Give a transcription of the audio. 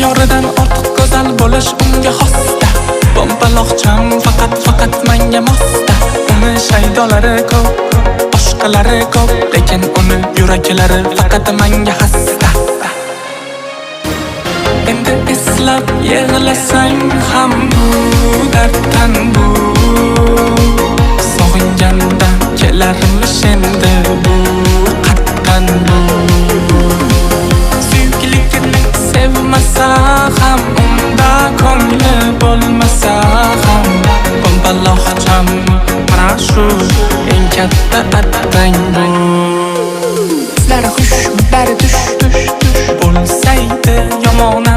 Yoridan ortiq go'zal bo'lish unga xosda. Pompaloqcham faqat faqat menga mosda. Uni shaydolari ko'p, boshqalari ko'p, lekin uni yuraklari faqat menga xasta. Endi eslab yig'lasang ham bu darddan bu sog'inganda kelarmish endi bu qattan bu. Suyukligini sevmasa ham unda ko'ngli bo'lmasa ham pompaloqcham mana shu eng katta attang bu. Sizlar xush, bari tush tush tush bo'lsaydi yomon.